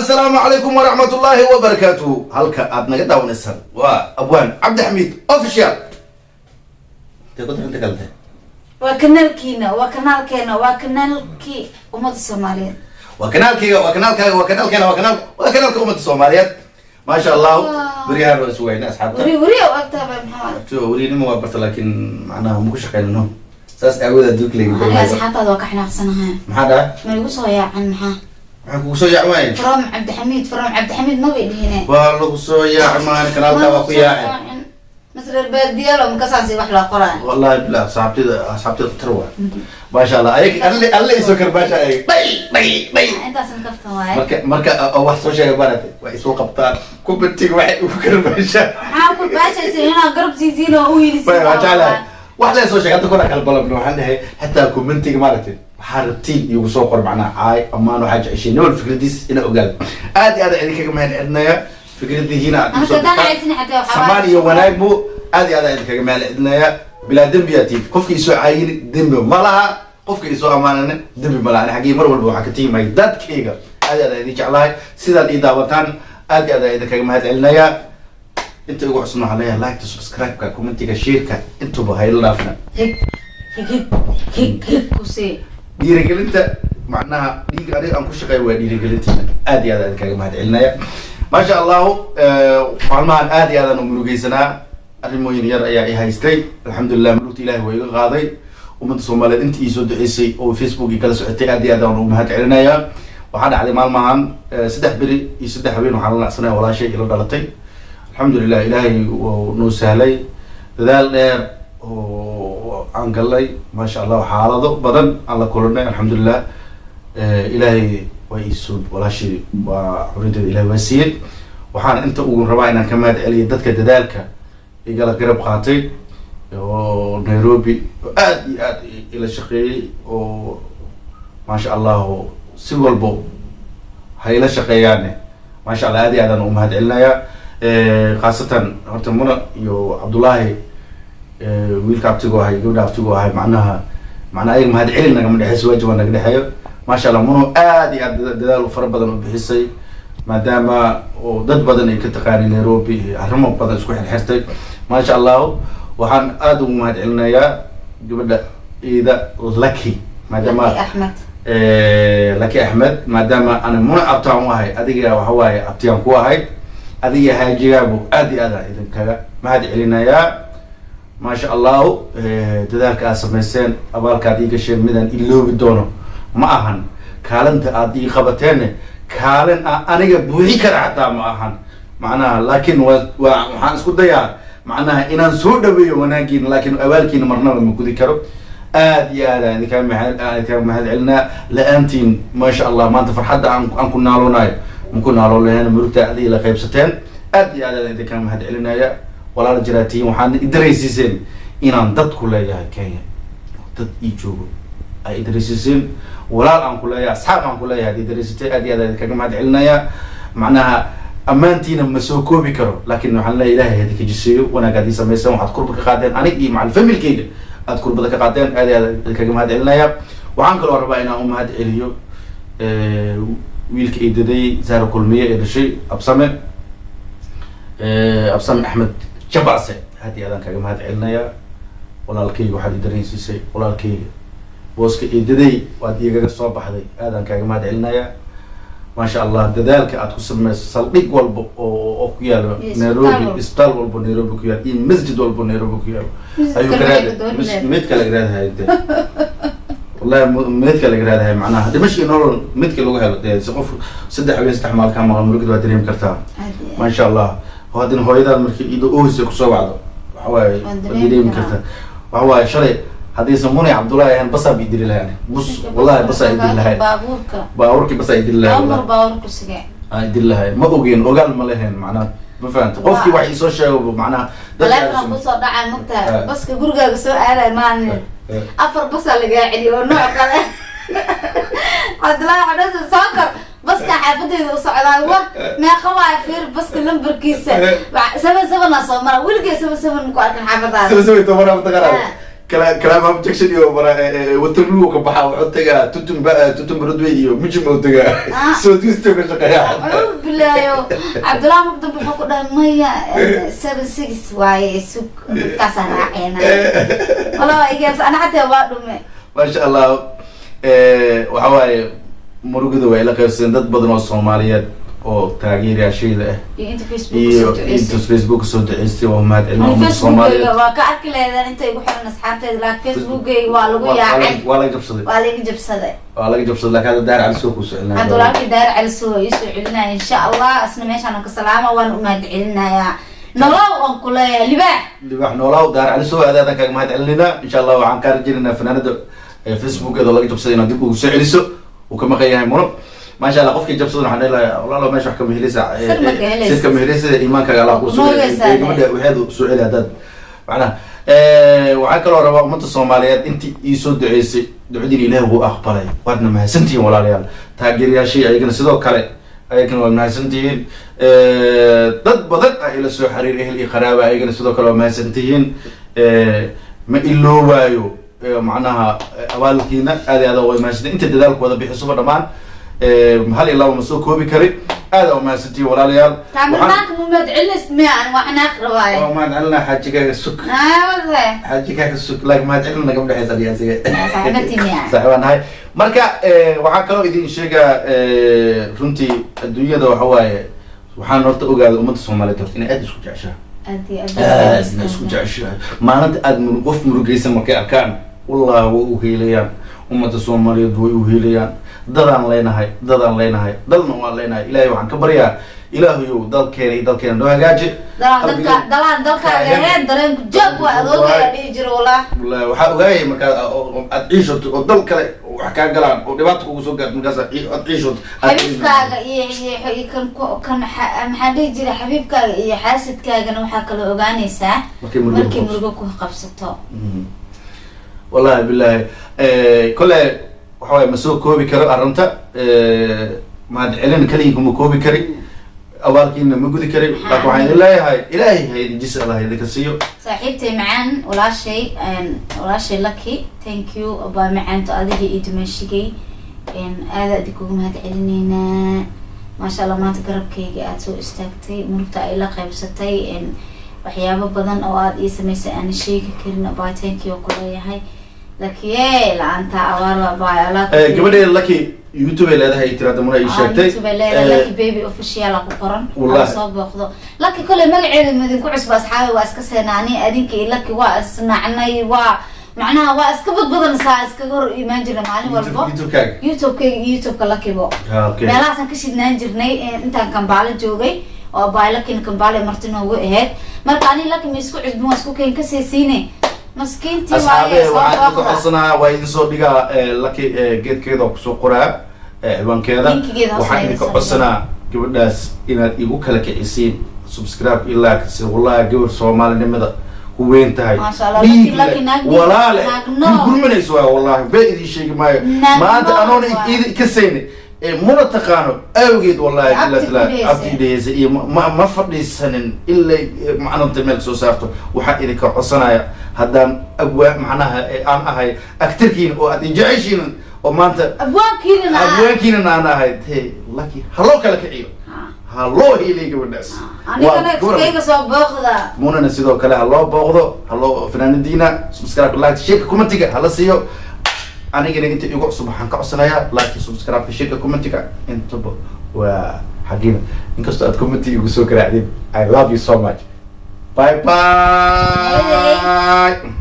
Assalaamu calaykum waraxmat ullaahi wabarakaatuhu. Halka aad naga daawanaysaan waa Abwaan Cabdixamiid Official. Intee ku inta kale tahay? Waa kanaalkiina, waa kanaalkeena, waa kanaalkii ummadda Soomaaliyeed. Waa kanaalkayga, waa kanaalkaaga, waa kanaalkeena, waa kanaalka ummadda Soomaaliyeed. Maasha Allahu, beryahan waa isweyne asxaabta. Weri weri oo agtaaba, maxaa? To werinimo waa barta, laakiin macnaha maku shaqeynano, saas aawood adduunka. Aniga asxaabtaada waa ka xanaaqsanahay. Maxaa dhahay? Ma igu soo yaacan, maxaa? Maxaa kugu soo yaacmay? From Cabdixamiid, from Cabdixamiid mabay dhihine. Waa lagu soo yaacmaan, kanaalka waa ku yaaceen. Masreer baadiyaalo makasaasi wax loo qoraayo. Wallahi billah, asxaabtida khatar waa, maasha Allah. Ayag alle alle isoo karbaasha ayag dhay dhay dhay. Intaasan kaftan waaye. Marka oo wax soo sheegay baratay, waa isoo qabtaan commentiga, waxay ugu karbaashaa. Maxaa ku baashaysa inaa garab siisiin oo u yidhi? Way waa jeclahay wax lee soo sheegay. Hadda kora kala balabno, waxaan dhahay xataa commentiga maaragtay waxaa rabtiin igu soo qor, macnaha caay, ammaan, waxaa jeceshay nin wal fikradiis ina ogaado. Aad iyo aad aan idinkaga mahad celinaya fikradihiina aad igu soo Anaka dirtaan. danaysin xataa waxaa. Samaan iyo wanaagbu aad iyo aad aan idinkaga mahad celinaya. Bilaa dembi aa tihiin. Qofka isoo caayini dembi ma laha, qofka isoo ammaanana dembi ma laha. Ani xaggii mar walba waxaa ka tiimay dadkayga. Aad iyo aad aan idin jeclahay, sidaad ii daawataan aad iyo aad aan idinkaga mahad celinayaa. Inta ugu cusubna waxaan leeyahay like-ta, subscribe-ka, commentiga, share-ka, intuba hayla dhaafna. Hig hig hig hig hig kusii. Dhiirigelinta, macnaha dhiig aniga aan ku shaqeeyo waa dhiirigelintiina. Aad iyo aad aan idinkaga mahad celinaya. Maasha Allahu, maalmahan aad iyo aad aan u murugeysanaa, arrimooyin yar ayaa i haystay. Alxamdulilah, murugta Ilahi waa iga qaaday. Ummadda Soomaaliyeed inta iisoo duceysay oo Facebook i kala socotay, aad iyo aad aan ugu mahad celinayaa. Waxaa dhacday maalmahan 3 beri iyo 3 habeen waxaan la nacsanaya walaashay ila dhalatay. Alxamdulilah, Ilaahay wuu noo sahlay dadaal dheer oo aan galnay. Maasha Allah, xaalado badan aan la kulanay. Alxamdulilah, Ilaahay waa iisoo walaashii, waa xurinteeda Ilahay waa siiyey. Waxaan inta ugu rabaa inaan ka mahad celiyo dadka dadaalka igala garab qaatay oo Nairobi oo aad iyo aad ila shaqeeyey, oo maasha Allahu si walbo ha ila shaqeeyaane. Maasha Allah, aad iyo aad aan ugu mahad celinayaa. Khaasatan horta Muna iyo Cabdullaahi, wiilka abtigu ahay, gabadha abtigu ahay, macnaha ayaga mahad celin nagama dhexeyso, waajib waa naga dhexeeyo. Maasha Allah, Muno aad iyo aad dadaal fara badan u bixisay, maadaama oo dad badan ay ka taqaanay Nairobi iyo arrimo badan isku xirxirtay. Maasha Allahu, waxaan aada ugu mahad celinayaa gabadha Iida Lucky, maadaama Lucky Axmed. Lucky Axmed, maadaama ana Muna abtaan u ahay, adiga waxa waaye abtiyaan ku ahay, adiga haajigaabu aad iyo aad aan idinkaga mahad celinayaa. Maasha Allahu, dadaalka aad samayseen, abaalka aad ii gasheen midaan iloobi doono ma ahan. Kaalinta aad ii qabateenne kaalin aan aniga buuxi kara xataa ma ahan, macnaha laakiin waa waxaan isku dayaa macnaha inaan soo dhaweeyo wanaagiina, laakiin abaalkiina marnaba ma gudi karo. Aad iyo aad aan idinkaga mahad celinaa. La-aantiin, maasha Allah, maanta farxadda aan ku naaloonayo ma ku naaloon lahayn. Murugta aad ila qaybsateen, aad iyo aad aan idinkaga mahad celinaya. Walaala jiraatiin, waxaad idaraysiiseen inaan dad ku leeyahay Kenya, dad ii joogo ay idaraysiiseen, walaal aan ku leeyahay, asxaab aan ku leeyahay ad idaraysatay. Aad iyo aad aan idinkaga mahad celinaya. Macnaha ammaantiina ma soo koobi karo, laakiin waxaan leeyahay Ilahay idinka jiseeyo wanaag aad ii samayseen. Waxaad kurba ka qaadeen anig iyo macal familkeyga aad kurbada ka qaadeen, aad iyo aad idinkaga mahad celinaya. Waxaan kaloo rabaa inaan u mahad celiyo wiilka eedaday Zahra Kulmiye ee dhashay, Absame, Absame Axmed Jabase. Aad iyo aad aan kaga mahad celinayaa walaalkayga. Waxaad i dareensiisay walaalkayga booska eedaday waad igaga soo baxday. Aad aan kaaga mahad celinayaa. Maasha Allah, dadaalka aad ku sameyso saldhig walba oo ku yaalo Iyo isbitaal Nairobi, walba. Isbitaal walba Nairobi ku yaalo iyo masjid walba Nairobi ku yaalo Masjidka ayuu laga karaada dooni. Midka laga raadahay de wallahi midka laga raadahay, macnaha dhimash iyo nolol midka lagu helo dee. Si qof 3 habeen 3 maal kaa maqan, murugada waa dareemi kartaa. Aad iyo aad. Maasha Allah, haddina hooyadaad markii iyadoo oohaysa kusoo wacdo, waxa waaye Waan waad dareemi dareemi karaa. kartaa. Waxa waaye shalay haddaysan Munay Cabdullahi ahayn, basaa bi dili lahayn, bus wallahi basaa i dili lahayn. Baabuurka. Baabuurkii basaa i dili lahayn. Baabuur. Wallahi Baabuurku sige. Aan i dili lahayn, ma ogeen, ogaal ma lehen, macnaha ma fahanta qofkii wax iisoo sheego macnaha dadka Taleefon kusoo dhacay mugtahay. Baska gurigaaga soo aaday maalin afar basaa lagaa celiyo oo nooc kale. Cabdullaahi Xadhasa soo kor baska, xaafadeeda u socdaa. War meeqa waay? Fiir baska lambarkiisa 77 aa soo mara. Weligay 77 maku arkin xaafadaada. 77 tobana mataqaanaa. Kala kalaam objection iyo mara Waterloo ka baxa, wuxuu tagaa Tooting Broadway iyo Mitcham uu tagaa. Ah. Soo disto ka shaqeeya. Acuudu bilaayo, Cabdullahi marka dambe wuxuu ku dhahay, "Maya, 76 waaye, sug, dadkaasaa raaceena." Walaa igees, ana xataa waa dhume. Maasha Allah. Waxa waaye, murugada waa ila qaybsadeen dad badan oo Soomaaliyeed oo taageerayaashayda ah iyo inta Facebook iyo kusoo duceysay. Inta Facebook soo duceystay, waa mahad celin Ani ummadda Soomaaliyeed. Facebookayga waa ka arki leedaan inta igu xiran asxaabteeda, laakiin Facebookayga waa lagu yaacay. Waa laga jabsaday. Waa laga jabsaday. Waa laga jabsaday, laakiin hadda Daar Cali soo kusoo celinaya. Hadda walaalkii Daar Cali soo ii soo celinaya, insha Allah. Asna meeshaan ka salaama, waan u mahad celinayaa. Nolow aan ku leeyahay, libaax. Libaax, noolaaw. Daar Cali soo aadaadan kaaga mahad celinaynaa. Insha Allah waxaan kaa rajaynaynaa fanaanada Facebookeeda laga jabsaday inaad dib ugu soo celiso, uu ka maqan yahay Muno. Maasha Allah. Qofkii jabsadan waxaan dhihi lahaa, walaalo, meesha wax kama helaysa. Sir ma ka helaysa. Sir kama helaysa, iimaankaaga Allah kuu soo celi. Noogaysaa. Gabadha waxeedu soo celi haddaad macnaha. Waxaa kaloo rabaa ummadda Soomaaliyeed intii ii soo duceysay, ducadiina Ilaah wuu aqbalay, waadna mahadsantihiin walaalayaal. Taageerayaashii ayagana sidoo kale, ayagana waa mahadsantihiin. Dad badan a ila soo xiriir, ehel iyo qaraaba, ayagana sidoo kale waa mahadsantihiin. Ma iloobaayo macnaha abaalkiina, aad iyo aad waa mahadsantihiin. Inta dadaalku wada bixisuba dhammaan, hal iyo laba ma soo koobi kari. Aad aa umahadsantihiin walaalayaal. Kaamirmaanka mu mahad celinays miya? An waa xanaaq rabaaye. Waa mahad celinaa. Xaajigaaga sug. Wadahay. Xaajigaaga sug, laakiin mahad celin naga dhexeysa adiga asiga. Saaxiibadii miya? Saaxiibaan nahay. Marka waxaan kaloo idin sheegaa, runtii adduunyada waxa waaye, waxaan horta ogaaday ummadda Soomaaliyeed horta inay aad isku jeceshahay. Aad iyo aad. Aadna isku jeceshahay. Maalinta aad qof murugaysan markay arkaan, wallahi way u heelayaan. Ummadda Soomaaliyeed way u heelayaan. Dadaan leenahay, dadaan leenahay, dalna waan leenahay. Ilaahay waxaan ka baryaa, Ilaahayow, dalkeena iyo dalkeena noo hagaaji. Dalaan dalka, dalaan dalkaaga ahayn, dareenku joog waa adoogaya dhihi jiro walaa. Wallahi waxaa ogaayay markaa aad ciishoto oo dal kale wax kaa galaan oo dhibaata kugu soo gaarto, markaas aad ciishoto Xabiibkaaga iyo kan kan maxaa dhihi jira, xabiibkaaga iyo xaasidkaagana waxaa kaloo ogaanaysaa markay murugo markay ku murugo ku qabsato. Wallahi billahi, kole waxa waaye ma soo koobi karo arrinta. Mahad celin keligii kuma koobi kari, abaalkiina ma gudi kari, laakiin waxaan idin leeyahay, Ilaahay ha idin jis, Allah idinka siiyo. Saaxiibtay macaan, walaashay, walaashay Lucky, thank you abaa macaanto, adiga iyo dumaashigay aada idinkugu mahad celineynaa. Maasha Allah, maanta garabkayga aada soo istaagtay, murugta ay la qaybsatay, waxyaabo badan oo aada ii samaysay aan sheegi karin. Abaa, thank you ku leeyahay. Lucky, la-aanta abaar abaa Allah. Gabadheeda Lucky YouTube ay leedahay, tiraada Muna ii sheegtay. YouTube ay leedahay, Lucky Baby Official ku qoran. Wallahi. Soo booqdo Lucky. Kole magaceeda madinku cusba, asxaabi, waa iska seenaani adinka iyo Lucky waa isnacnay, waa macnaha waa iska badbadan, saa iskaga hor imaan jirnay maalin walbo. YouTube-kaaga. YouTube-kayga iyo YouTube-ka Luckybo. Okay. Meelahaasaan ka shidnaan jirnay intaan Kambaalo joogay oo abaay Luckina Kambaale marti noogu ahayd. Marka ani Lucky ma isku cusbin, waa isku keen kasii maskiintii Asxaabe, waaye soo waxaan idinka booqda. codsanaa, waa idin soo dhigaa Lucky geedkeeda oo kusoo qoraa ciwaankeeda. Linkigeeda hoos Waxaan laga idinka soo codsanaa gabadhaas inaad igu kala kicisiin subscribe ilaa si. Wallahi gabar Soomaalinimada ku weyn tahay. Maasha Allah, Dhiig Lucky, Lucky, leh, naag walaale naag nool. Gurmanayso waa, wallahi bee idin sheegi maayo. Naag Maanta nool anoona waay. idi ka sayni muna taqaano awgeed, wallahi Abti billahi ku taala dhehaysa. Abti dhehaysa iyo ma fadhiisanin ilaa macnanta meel soo saarto. Waxaan idinka codsanaya, haddaan abwaa macnaha aan ahay actorkiina oo aad jeceshiin oo maanta Abwaankiinana ah. Abwaankiinana aan ahay, he Lucky ha loo kala kiciyo, ha loo hiiliyo gabadhaas. Anigana Waa gabar- iskayga soo booqda. Munana sidoo kale ha loo booqdo, ha loo fanaanadiina subscribe, like, share, commentiga hala siiyo. Anigana inta igu cusub waxaan ka codsanayaa like, subscribe, share, commentiga, intaba waa xagiina. Inkastoo aad commenti igu soo garaacdin, I love you so much. Bye bye.